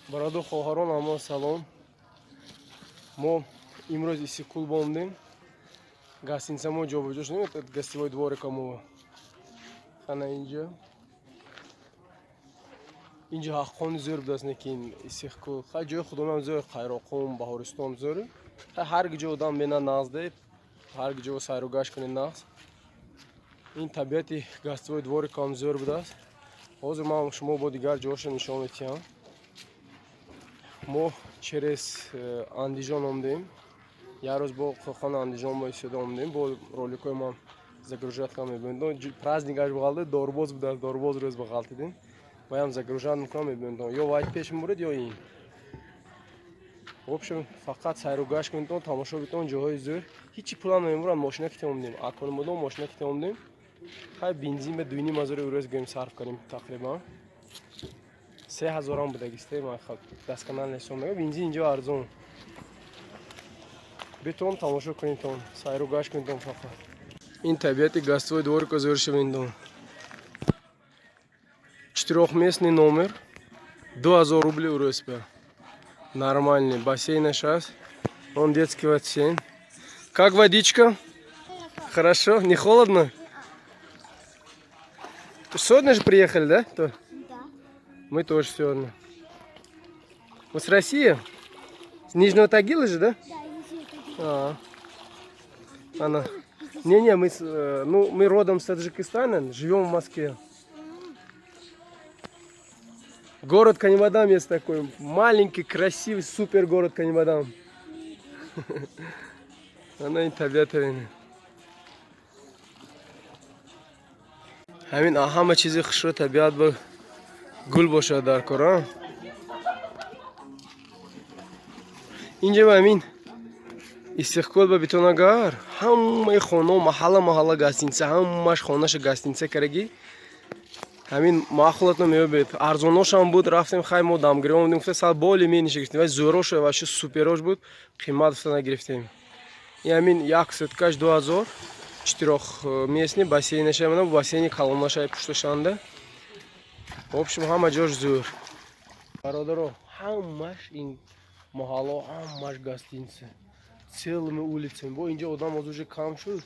Бародар, хоҳарон, амон, салом. Мо имрӯз Иссиқкул бомдем. Гостиница мо ҷобаҷо шудем, этот гостевой дворик мо. Ана инҷо. Инҷо ҳаққони зӯр будааст, лекин Иссиқкул. Хай, ҷои худомам зӯр, Қайроқум, Баҳористон зӯр. Хай, ҳар ҷо одам бена нағзде, ҳар ҷо сайру гашт кунед, нағз. Ин табиати гостевой дворик ҳам зӯр будааст. Ҳозир ман шумо бо дигар ҷоҳошо нишон медиҳам. Мо через Андиҷон омдем. Як рӯз бо Қоқони Андиҷон мо истода омдем, бо роликҳои ман загружать кардам, мебинедон. Праздник аш бағалда дорубоз будааст, дорубоз рӯз бағалтидем. Ваям загружать мекунам, мебинедон. Ё вай пеш мебуред, ё ин. В общем, фақат сайру гашт кунедон, тамошо битон ҷоҳои зӯр. Ҳичи пулам намебуранд, мошина ки омдем. Аконмодон мошина ки омдем. Хай, бензин ба 2,5 ҳазори рӯз гӯем сарф кардем тақрибан. 3 ҳазорам будагисте, ман досконально ҳисоб мекунам. Бензин инҷо арзон. Битон тамошо кунедон, сайру гашт кунедон фақат. Ин табиати гостевой дворик зӯр шавендон. Четырехместный номер 2000 рублей урӯз ба. Нормальный бассейнаш аст. Он детский бассейн. Как водичка? Хорошо? Не холодно? Сегодня же приехали, да? То? Да. Мы тоже сегодня. Вы с России? С Нижнего Тагила же, да? Да, из Нижнего. А. Она. Не-не, ну, мы родом с Таджикистана, живем в Москве. Город Канибадам есть такой. Маленький, красивый, супер город Канибадам. Ана ин табиат бинед. Ҳамин ҳама чизи хушрӯ табиат ба гул бошад дар кор, а? Инҷа ба ҳамин Истиқкул ба битонагар ҳамаи хонао маҳалла маҳалла гостиница, ҳамаш хонаша гостиница карагӣ. Ҳамин маъқулатно меёбед. Арзоношам буд, рафтем, хай, мо дамгирӣ омадем, гуфта сал боли меньше гирифтем. Вай зӯрош вообще суперош буд, қимат гуфта нагирифтем. И ҳамин як суткаш 2000, четырехместный, бассейнаша мана, бассейни калонаша пушташанда. В общем, ҳама ҷош зӯр. Бародаро, ҳамаш ин маҳалло ҳамаш гостиница. Целыми улицами. Бо инҷо одам оз уже кам шуд.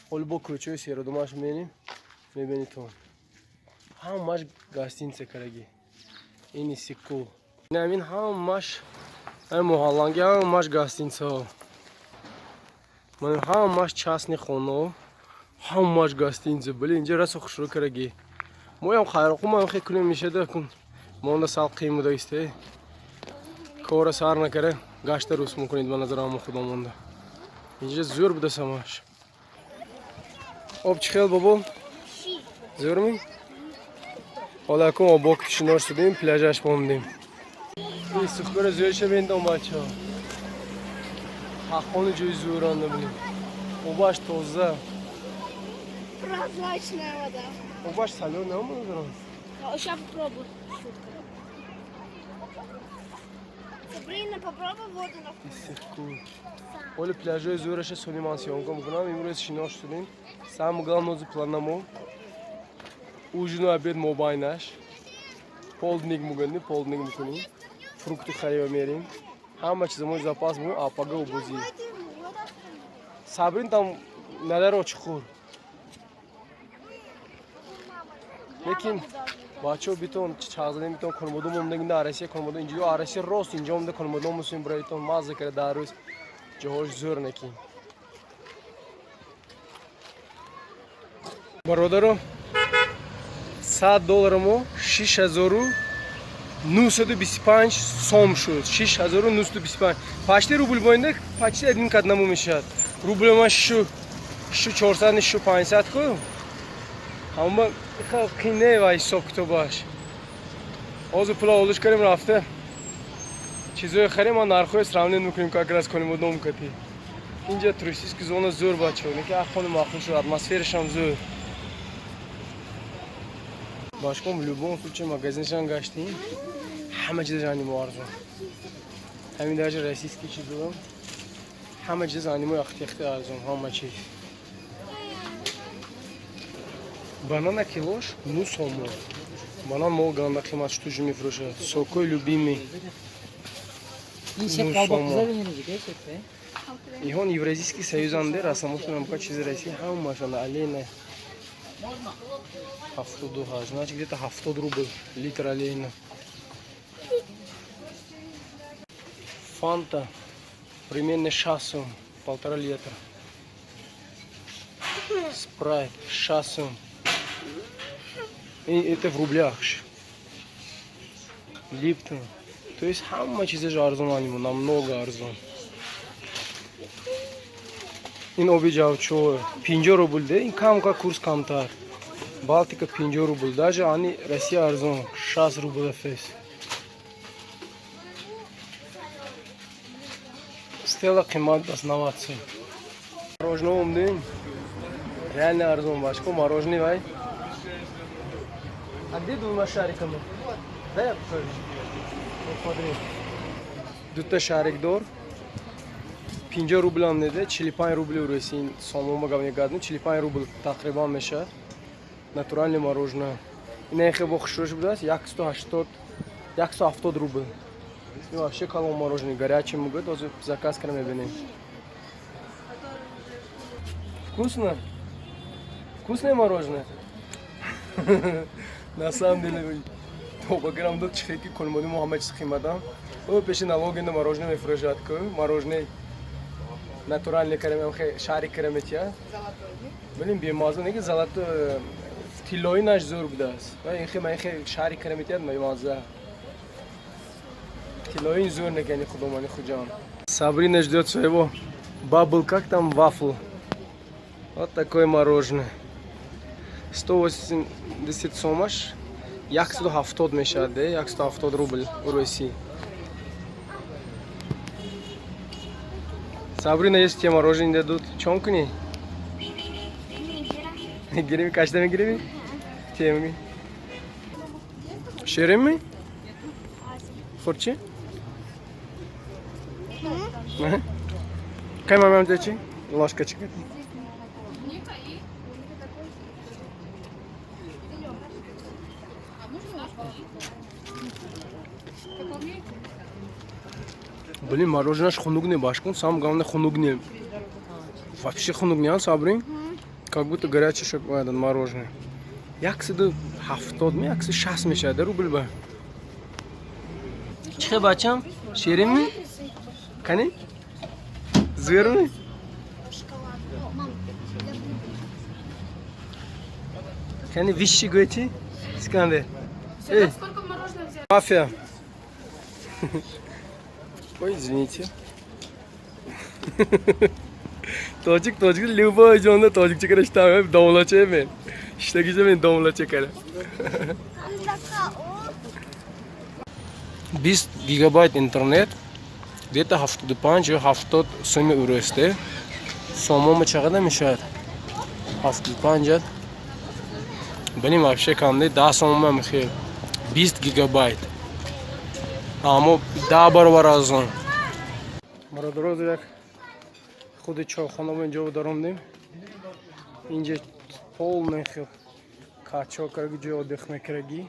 Ҳоли бо кӯчаи серодумаш мерем, мебинитон. Ҳамаш гостиница карагӣ. Ин Иссиқкул. Ҳамин ҳамаш ҳамин муҳалланги ҳамаш гостиницаҳо. Ман ҳамаш частный хонаҳо, ҳамаш гостиница. Блин, инҷа расо хушрӯ карагӣ. Моям Қайроқум ҳам хе кунем мешада кун. Монда сал қиин буда исте. Кора сар накара гашта рӯс мекунед, ба назарам худо монда. Инҷа зӯр буда самаш. Об чӣ хел, бобо? Зӯрми? Ҳола кун обок шинор шудем, пляжаш мондем. Истиқкӯра зӯр шавендон, бачаҳо. Ҳаққони ҷои зӯранда, блин. Обаш тоза. Прозрачная вода. Обаш солёный намонадорам. Сейчас попробую. Шутка. Сабрина, попробуй воду на вкус. Истиқкул. Ҳоли пляжҳои зӯраша сони ман съёмка мекунам. Имрӯз шинор шудем. Самое главное, озу планамо. Ужин у обед мобайнаш. Полдник мугани, полдник мекунем. Фрукты хариба мерем. Ҳама чиза мо запас мекунем, а пага обозӣ. Сабрин там надаро чуқур. Лекин бачаҳо битон чағзадем, битон Конмодом омдаги на Россия Конмодом инҷо ё Россия рост инҷо омда Конмодом мусим бираитон мазза карда дар рӯз ҷоҳош зӯр некин. Бародаро, 100 доллар мо 6925 сом шуд. 6925. Почти рубл боинда, почти один к одному мешавад. Рубл ма шишу шишу 400, шишу 500 ку. Ҳама қине ва ҳисоб китобаш. Ҳозир пула олиш кардем, рафта чизое харем, ма нархҳои сравнение мекунем, как раз Конмодом кати. Инҷа туристический зона зӯр, бачаҳо. Неки ахони маъқул шуд, атмосферашам зӯр. Башком, в любом случае магазиншан гаштем. Ҳама чиз анимо арзон. Ҳамин даже российский чизо. Ҳама чиз анимо яхти арзон, ҳама чиз. Банана килош 9 сомон. Банан мол ганда қимат штужи мефурӯшад. Сокои любимый. Иҳон Евразийский союзанде расамотунамка чизи Россия ҳамашана олейна 78, значит где-то 70 рубль литр олейна. Фанта примерно 6 сом, 1,5 литра. Спрайт 6 сом. И это в рублях. Липтон. То есть ҳама чизаш арзон алимо, намного арзон. Ин оби ҷавчо 50 рубл де, ин камка курс камтар. Балтика 50 рубл, даже ани Россия арзон 60 рубл фес. Стела қимат аст 90 сом. Мороженое омдем. Реально арзон башко мороженое вай. А где двумя шариками? Дай я покажу. Вот смотри. Дута шарик дор. 50 рубл ҳам неде, 45 рубли уресин сомон ба мегардем, 45 рубл тақрибан мешавад. Натуральное мороженое. Ина хе бо хушрош будааст 180 170 рубл. И вообще калон мороженое горячий мегӯяд, ҳозир заказ кара мебинем. Вкусно? Вкусное мороженое? На самом деле, тоба грамм дод чихе ки конмоди мо ҳама чиз қиматам. О пеши налоги на мороженое мефурӯшад ку, мороженое натуральный крем, хе шарик крем метия. Блин, бемаза неки золотой тиллои наш зӯр будааст. Ва ин хе ман хе шарик крем метият мемаза. Тиллои зӯр некани худомани хуҷон. Сабрина ждет своего бабл, как там вафл. Вот такое мороженое. 180 сомаш, 170 мешавад, 170 рубл урусӣ. Сабрина, если тебе мороженое дадут, чон куни? Гирими, кашта мегирими? Те Ширими? Хурчи? Кай мамам течи? Ложка чикати. Блин, мороженое хунук не башкун, самое главное хунук не. Вообще хунук не, а, Сабрин? Как будто горячий шоколад, мороженое. 170 ми, 160 мешавад, рубл ба. Чихе бачам? Ширин ми? Кани? Зӯр ми? Кани виши гӯйти? Искандер. Эй, мафия. Ой, извините. Тоҷик, тоҷик, любой ҷонда тоҷикча кара иштам, домлача мен. Иштагиҷа мен домлача кара. 20 гигабайт интернет, где-то 75 ё 70 суми урусте. Сомома чақадар мешавад? 75. Блин, вообще кам не, 10 сомома мехел. 20 гигабайт. Аммо 10 баробар арзон. Бародаро, як худи чойхона мо инҷо даромдем. Инҷа полный хел качо карги, ҷои отдых мекардаги,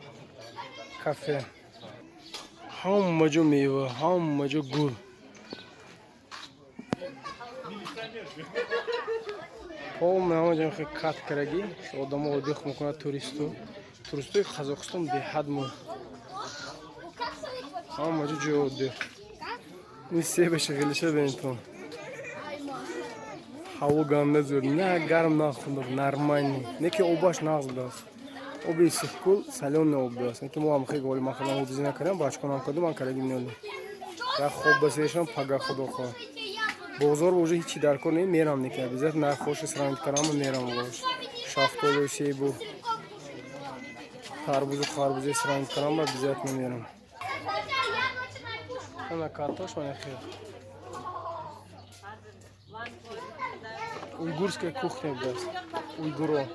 кафе. Ҳама ҷо мева, ҳама ҷо гул. Полный ҳама ҷо хел кат кардаги, одамо отдых мекунад, туристу. Туристои Қазоқистон беҳад мо. Ҳама ҷо ҷои отдых. Ин себаша ғилиша бентон. Ҳаво ганда зӯр, на гарм, на хунук, нормальный. Не ки обаш нағз будааст. Оби Иссиқкул солёный об будааст. Не ки мо ҳам хеле голи ман худам обдизӣ накардам, бачконам кардам, ман кардаги нолем. Як хоб басешам, пага худо хоҳад. Бозор уже ҳичи дар кор не, мерам не ки обязательно нархҳоша сравнить кардам, мерам бош. Шафтолу, себу, тарбузу, харбузе сравнить кардам, обязательно мерам. Ана картош мана хел. Уйгурская кухня будааст. Уйгуро.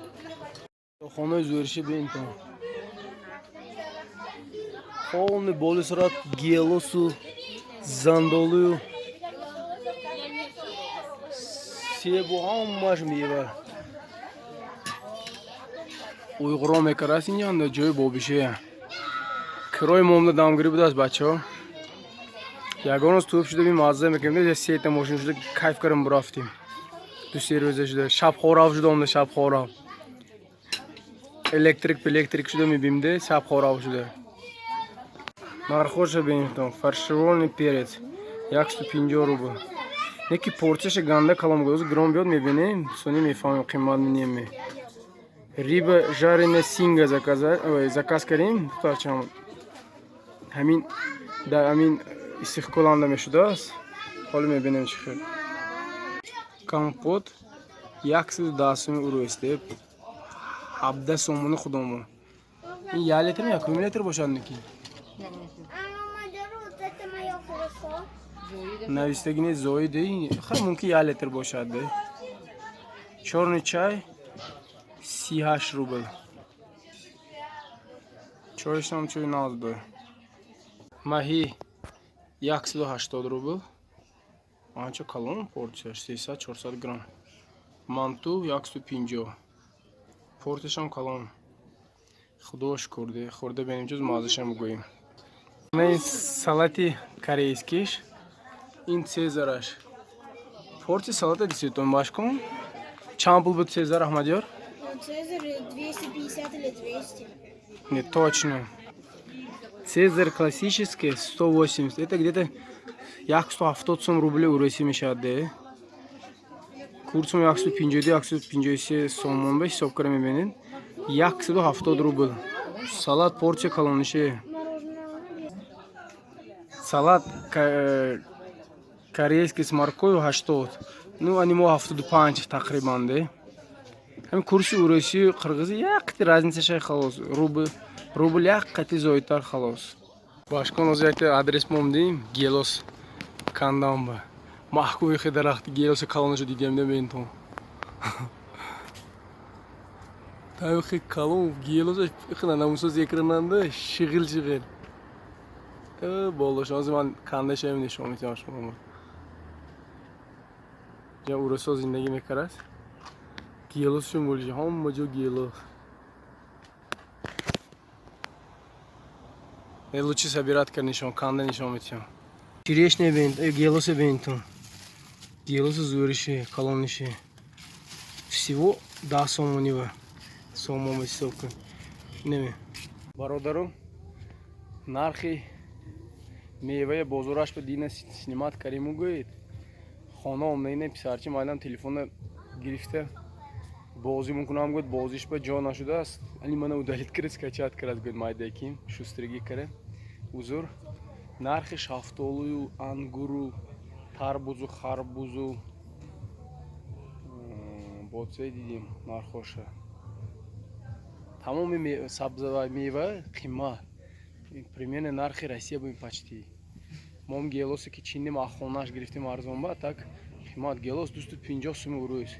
Хонаи зӯриши бинтон. Полный боли сурат гелосу, зандолую, себу, ҳамаш мева. Уйғуро мекараст инҷанда ҷои бобишея. Кирои момда дамгирӣ будааст, бачаҳо. Ягон рӯз тӯб шуда мазза мекунем, сета мошин шуда кайф кардем, бурафтем. 2-3 рӯза шуда шабхорав шуда омда, шабхорав. Электрик электрик шуда мебимде, шабхорав шуда. Нархоша бинитон, фаршированный перец 150 рубл. Неки порцияша ганда калом гӯз гром биёд мебинем, сони мефаҳмем қимат минеме. Рыба жареная синга заказ кардем, духтарчам. Ҳамин дар ҳамин Истиқкӯланда мешудааст. Ҳоло мебинем чӣ хел. Компот 110 суми урӯст, 17 сомони худомо. Ин 1 литр 1 литр бошад ники? А мама, вот это моё колесо. Навистагини зоиде, хай мумкин 1 литр бошад. Де. Чёрный чай 38 рубл. Чойшам чой наз бо. Маҳӣ 180 рубл. Анча калон порцияш 300-400 грамм. Манту 150. Порцияшам калон. Худо шукр, хӯрда бинем, ҷуз маззашам бигӯем. Ин салати корейскиш, ин цезараш. Порция салата дисетон башкун. Чанд пул буд цезар, Аҳмадёр? Цезарь 250 или 200. Не точно. Цезарь классический 180. Это где-то 170 сом рубли урусӣ мешавад, де. Курсум 152 153 сомон ба ҳисоб кара мебинед. 170 рубл. Салат порция калонише. Мороженое. Салат корейский с морковью 80. Ну, они мо 75 тақрибан, де. Ҳамин курси урусию қирғизӣ як қити разница шай, халос. Рубл рубл як қати зоидтар, халос. Башкон, ҳозир якта адрес момдим, гелос кандамба. Маҳкуми хе дарахти гелоси калонашо дидем, небинтон. Тавихи калон гелосаш ихна намусоз екрананда шиғил шиғил. Болош ҳозир ман кандашаем нишон метиҳам шумо. Ҷа урусо зиндагӣ мекард. Гелосшон болиша, ҳама ҷо гелос. Лучше собирать кар нишон, канда нишон метиҳам. Черешня бин, гелосе бинтон. Гелоси зӯрише, калонише. Всего 10 сомонива. Сомон ҳисоб кун. Неме. Бародаро, нархи меваи бозораш ба дина снимать кариму гӯед. Хона омдаина писарчи майдам телефона гирифта бозӣ мекунам гӯяд, бозиш ба ҷо нашудааст. Али мана удалить кард, скачать кард, гӯяд майдаким, шустригӣ кард. Узур. Нархи шафтолую, ангуру, тарбузу, харбузу боце дидим нархоша. Тамоми сабза мева қимат. Примерно нархи Россия буин почти. Мом гелосе ки чиндим, ахонаш гирифтем арзон ба, так қимат гелос 250 суми урӯз.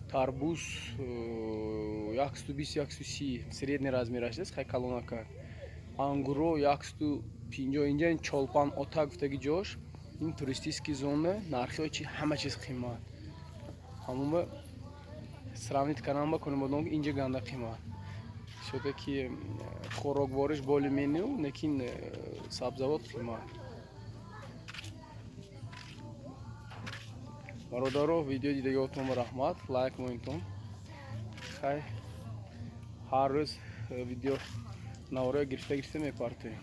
Тарбуз 120 130 средний размераш аст, хай калона кард. Ангуро 150. Инҷа ин Чолпан Ота гуфтаги ҷош, ин туристический зона, нархиҳои чи ҳама чиз қимат. Ҳамон сравнить кардан ба кунем, инҷа ганда қимат. Всё-таки хӯроквориш более-менее, лекин сабзавот қимат. Бародаро, видео дидагиотон ба раҳмат, лайк монитон. Хай, ҳар рӯз видео наворо гирифта гирифта мепартоем.